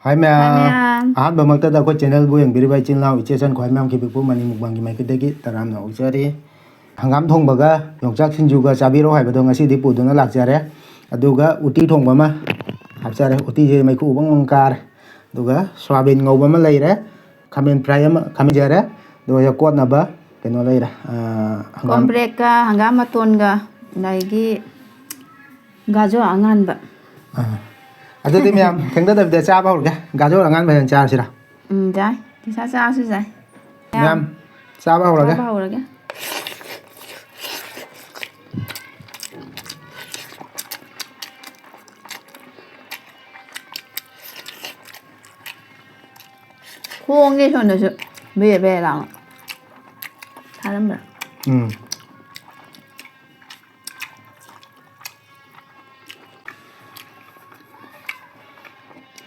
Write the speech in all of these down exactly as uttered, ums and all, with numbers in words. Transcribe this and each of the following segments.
ꯍꯥꯏ ꯃꯌꯥꯝ꯫ ꯃꯌꯥꯝ꯫ ꯑꯍꯥꯟꯕꯃꯛꯇꯗ ꯑꯩꯈꯣꯏ ꯆꯦꯅꯦꯜꯕꯨ ꯌꯦꯡꯕꯤꯔꯤꯕ ꯏꯆꯤꯜ ꯏꯅꯥꯎ ꯏꯆꯦ ꯏꯆꯟ ꯈ꯭ꯋꯥꯏ ꯃꯌꯥꯝ ꯈꯤꯕꯤꯛꯄꯨ ꯃꯅꯤ ꯃꯨꯛꯕꯥꯡꯒꯤ ꯃꯥꯏꯀꯩꯗꯒꯤ ꯇꯔꯥꯝꯅ ꯑꯣꯛꯆꯔꯤ꯫ ꯍꯪꯒꯥꯝ ꯊꯣꯡꯕꯒ ꯌꯣꯡꯆꯥꯛ ꯁꯤꯡꯖꯨꯒ ꯆꯥꯕꯤꯔꯣ ꯍꯥꯏꯕꯗꯣ ꯉꯁꯤꯗꯤ ꯄꯨꯗꯨꯅ ꯂꯥꯛꯆꯔꯦ꯫ ꯑꯗꯨꯒ ꯎꯇꯤ ꯊꯣꯡꯕ ꯑꯃ ꯍꯥꯞꯆꯔꯦ꯫ ꯎꯇꯤꯁꯦ ꯃꯩꯈꯨ ꯕꯪ ꯕꯪ ꯀꯥꯔꯦ꯫ ꯑꯗꯨꯒ ꯁꯣꯌꯥꯕꯤꯟ ꯉꯧꯕ ꯑꯃ ꯂꯩꯔꯦ꯫ ꯈꯥꯃꯦꯟ ꯐ꯭ꯔꯥꯏ ꯑꯃ ꯈꯥꯃꯦꯟꯖꯔꯦ꯫ ꯑꯗꯨꯒ ꯀꯣꯠꯅꯕ ꯀꯩꯅꯣ ꯂꯩꯔꯦ꯫ ꯑ, ꯍꯪꯒꯥꯝ꯫ ꯀꯣꯝꯄ꯭ꯔꯦꯛꯀ ꯍꯪꯒꯥꯝ ꯃꯇꯣꯟꯒ ꯑꯗꯒꯤ ꯒꯥꯖꯣ ꯑꯉꯥꯟꯕ꯫ ꯑꯥ꯫ ꯑꯗꯨꯗꯤ ꯃꯌꯥꯝ ꯊꯦꯡꯊꯗꯕꯤꯗ ꯆꯥꯕ ꯍꯧꯔꯒꯦ꯫ ꯒꯥꯖꯣ ꯑꯉꯥꯟꯕ ꯍꯦꯟꯅ ꯆꯥꯔꯁꯤꯔꯥ? ꯎꯝ, ꯌꯥꯏ꯫ ꯄꯩꯁꯥ ꯆꯥꯔꯁꯨ ꯌꯥꯏ꯫ ꯃꯌꯥꯝ ꯆꯥꯕ ꯍꯧꯔꯒꯦ꯫ ꯆꯥꯕ ꯍꯧꯔꯒꯦ꯫ ꯍꯣꯡꯉꯦ ꯁꯣꯝꯗꯁꯨ꯫ ꯕꯦ ꯕꯦ ꯂꯥꯎꯅ꯫ ꯊꯥꯔꯝꯕ꯭ꯔꯥ? ꯎꯝ꯫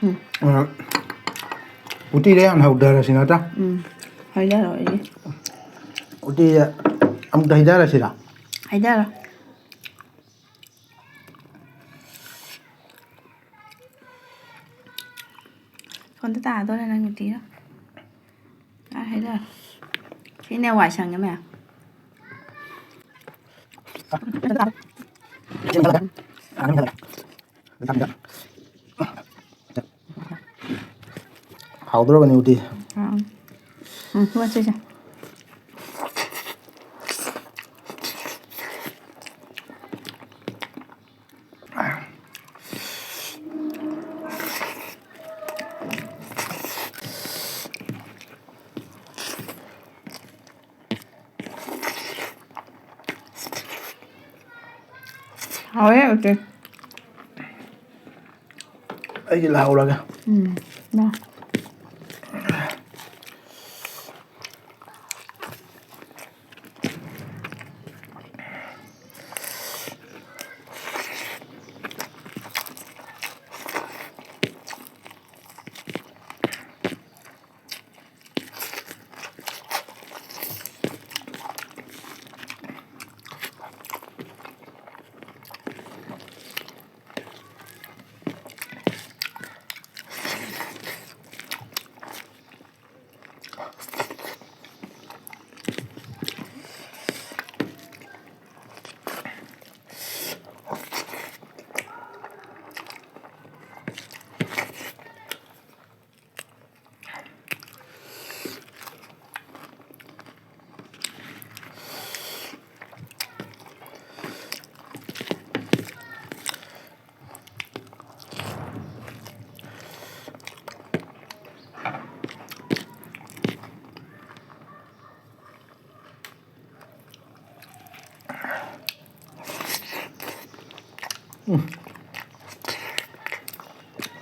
ꯎꯝ꯫ ꯑ, ꯎꯇꯤꯗ ꯌꯥꯝ ꯍꯧꯊꯔꯁꯤ ꯅꯠꯇ꯭ꯔꯥ? ꯎꯝ꯫ ꯍꯩꯗꯔꯣ ꯑꯩꯒꯤ꯫ ꯎꯇꯤꯗ ꯑꯃꯨꯛꯇ ꯍꯩꯗꯔꯁꯤꯔꯥ? ꯍꯩꯗꯔꯣ꯫ ꯁꯣꯝꯗ ꯇꯥꯗꯣꯔꯦ ꯅꯪ ꯎꯇꯤꯗꯣ꯫ ꯑꯥ, ꯍꯩꯗꯔꯣ꯫ ꯁꯤꯅꯦ ꯋꯥꯏ ꯁꯪꯉꯦ ꯃꯌꯥꯝ꯫ ꯍꯥꯎꯗ꯭ꯔꯣꯕꯅꯤ ꯎꯇꯤ? ꯎꯝ꯫ ꯎꯝ, ꯁꯤꯃ ꯁꯤꯁꯦ꯫ ꯍꯥꯎꯋꯦ ꯎꯇꯤ꯫ ꯑꯩꯒꯤ ꯂꯥꯎꯔꯒ꯫ ꯎꯝ, ꯂꯥꯎ꯫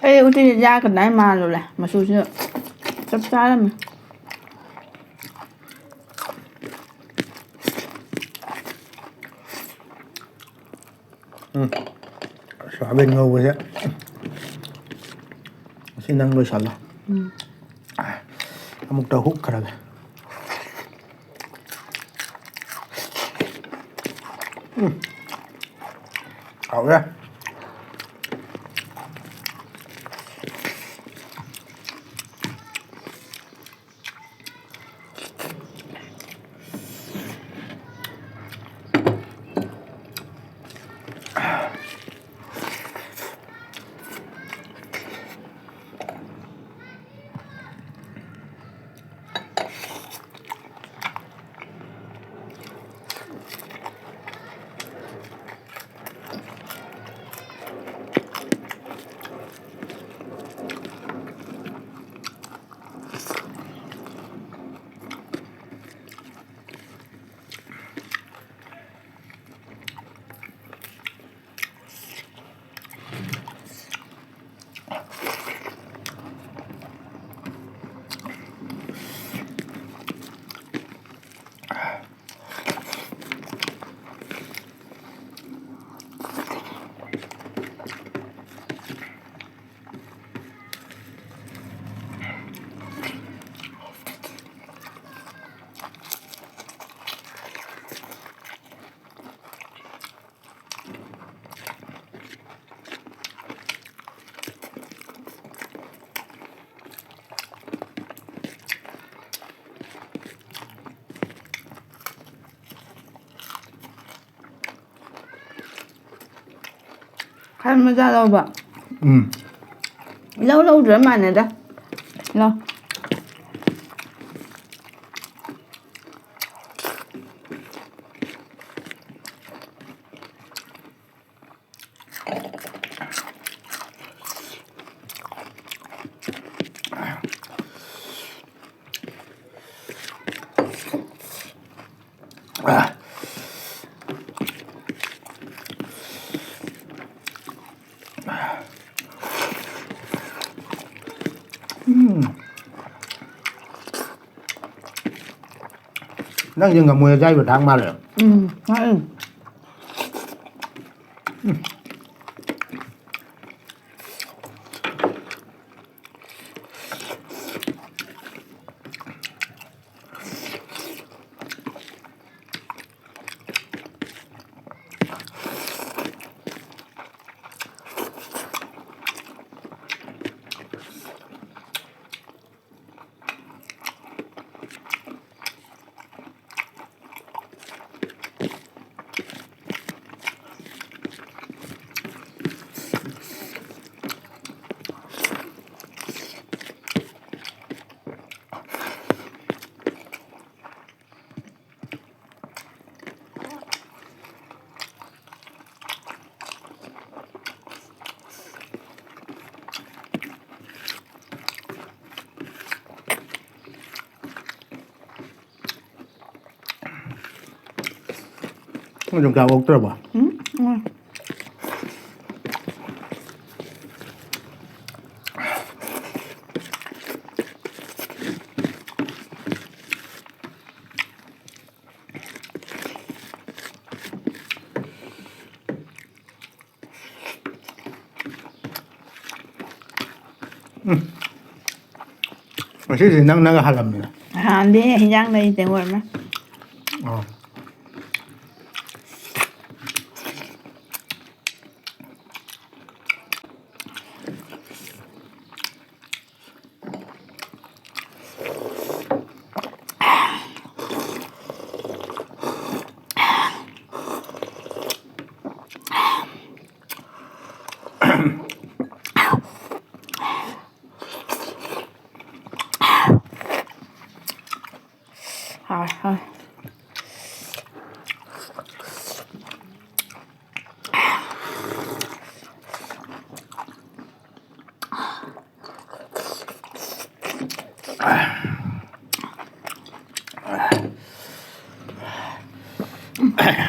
ꯑꯩ ꯎꯇꯤꯁꯦ ꯌꯥꯛꯀꯗꯥꯏ ꯃꯥꯜꯂꯨꯔꯦ, ꯃꯆꯨꯁꯤꯅ ꯆꯞ ꯆꯥꯔꯝꯃꯦ꯫ ꯎꯝ꯫ ꯁꯣꯌꯥꯕꯤꯟ ꯉꯧꯕꯁꯦ꯫ ꯑꯁꯤ ꯅꯪ ꯂꯣꯏꯁꯜꯂꯣ꯫ ꯎꯝ꯫ ꯑꯃꯨꯛꯇ ꯍꯨꯛꯈ꯭ꯔꯒꯦ꯫ ꯎꯝ꯫ ꯍꯥꯎꯔꯦ꯫ ꯈꯔ ꯃꯆꯥ ꯂꯧꯕ꯫ ꯎꯝ꯫ ꯂꯧ ꯂꯧꯗ꯭ꯔ ꯃꯥꯟꯅꯗ꯫ ꯂꯧ꯫ ꯎꯝ꯫ ꯅꯪꯁꯦ ꯉꯝꯃꯣꯏ ꯑꯆꯥꯏꯕ ꯊꯥꯡ ꯃꯥꯜꯂꯦ꯫ ꯎꯝ, ꯊꯥꯛꯏ꯫ ꯅꯪ ꯑꯗꯨꯝ ꯆꯥꯛ ꯑꯣꯛꯇ꯭ꯔꯕꯣ? ꯎꯝ, ꯎꯝ꯫ ꯎꯝ꯫ ꯉꯁꯤꯗꯤ ꯅꯪꯅꯒ ꯍꯥꯜꯂꯝꯃꯤꯅ꯫ ꯍꯥꯟꯗꯦ, ꯍꯤꯟꯖꯥꯡ ꯂꯩꯇꯦ ꯑꯣꯏꯔꯝꯃꯦ꯫ ꯑꯣ꯫ ꯍꯥꯎꯋꯦ, ꯍꯥꯎꯋꯦ꯫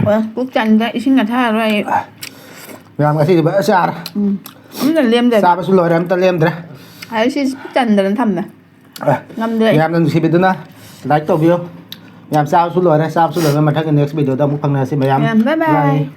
ꯍꯣꯏ, ꯄꯨꯛ ꯆꯟꯗ꯭ꯔꯦ, ꯏꯁꯤꯡꯒ ꯊꯛꯑꯔꯣꯏ ꯑꯩ꯫ ꯃꯌꯥꯝ ꯉꯁꯤꯗꯤ ꯐꯖꯅ ꯆꯥꯔꯦ꯫ ꯎꯝ꯫ ꯑꯝꯇ ꯂꯦꯝꯗꯦ꯫ ꯆꯥꯕꯁꯨ ꯂꯣꯏꯔꯦ, ꯑꯝꯇ ꯂꯦꯝꯗ꯭ꯔꯦ꯫ ꯑꯩ ꯁꯤ ꯄꯨꯛ ꯆꯟꯗꯅ ꯊꯝꯃꯦ꯫ ꯑꯦ, ꯉꯝꯗ꯭ꯔꯦ꯫ ꯃꯌꯥꯝꯅ ꯅꯨꯡꯁꯤꯕꯤꯗꯨꯅ like ꯇꯧꯕꯤꯌꯨ꯫ ꯃꯌꯥꯝ ꯆꯥꯕꯁꯨ ꯂꯣꯏꯔꯦ, ꯆꯥꯕꯁꯨ ꯂꯣꯏꯔꯦ, ꯃꯊꯪꯒꯤ next video ꯗ ꯑꯃꯨꯛ ꯐꯪꯅꯔꯁꯤ ꯃꯌꯥꯝ꯫ ꯃꯌꯥꯝ bye bye꯫ Bye꯫